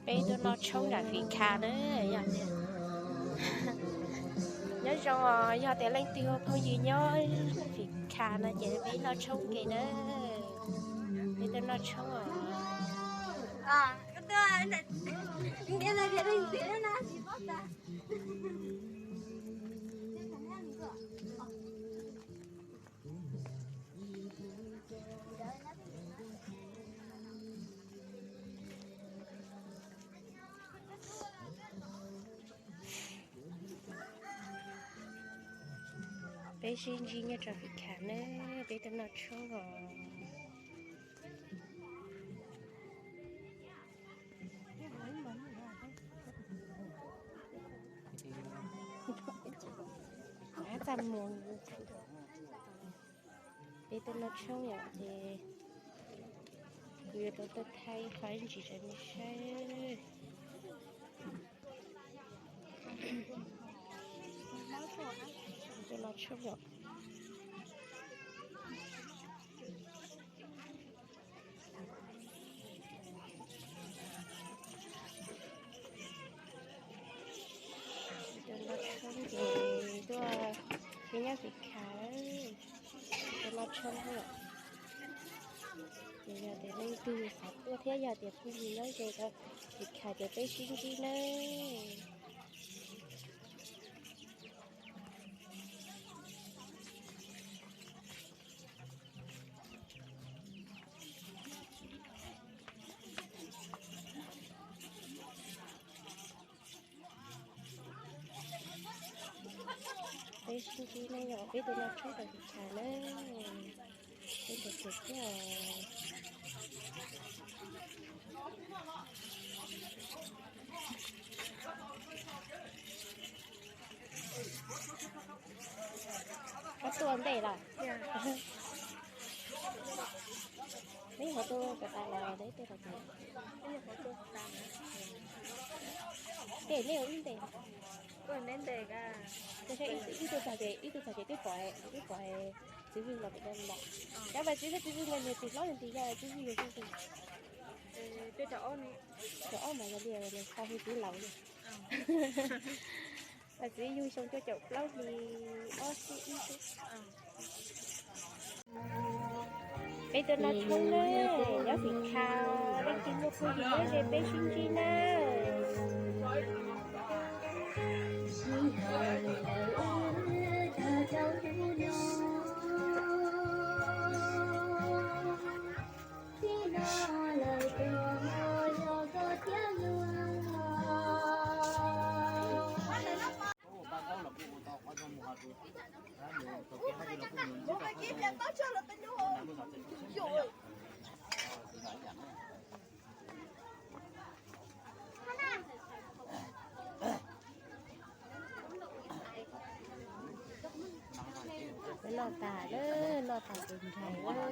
Peb tuaj noj tshoob nram Fim Khas na, yog tias nyob zoo os, yog tias leej twg ua phooj ywg nyob Fim Khas no ces peb noj tshoob ke na. Peb tuaj noj tshoob os. Peb sib ntsib nyob rau Fim Khas na, peb tuaj noj tshoob os. Peb tuaj noj tshoob yom, ces kuv yuav tau tuaj thaij qhov ntsis rau nej saib. Tuaj noj tshoob yom. Tuaj noj tshoob ces tuaj, peb nyob Fim Khas, tuaj noj tshoob yom. Ces yog tias leej twg xav tuaj thiab yog tias phooj ywg nyob ze rau Fim Khas ces peb sib ntsib nawb. Peb sib ntsib na yom, peb tuaj noj tshoob rau Fim Khas na. Peb tuaj tsev thiab. Koj tuaj ntej lawm? Neb ho tuaj kom tas los neb tuaj rau kuv. Tej nej ua ib ntes. Ib tug txog ces, ib tug txog ces twb pom, twb pom txiv Vwj los pem no lawm. Cov mas txiv Vwj, txiv Vwj mas niag tis hlob niag tis yog txiv Vwj yog txiv Vwj. Rau ob mas yog li tau hu txiv laus li. Mas txiv yug xyoo cuaj caum plaub hli ob xib ib xwb. Peb tuaj noj tshoob na, nyob Fim Khas, leej twg muaj phooj ywg nyob ze peb sib ntsib na. Noj tas lawm, noj tas ces nrhais lawm.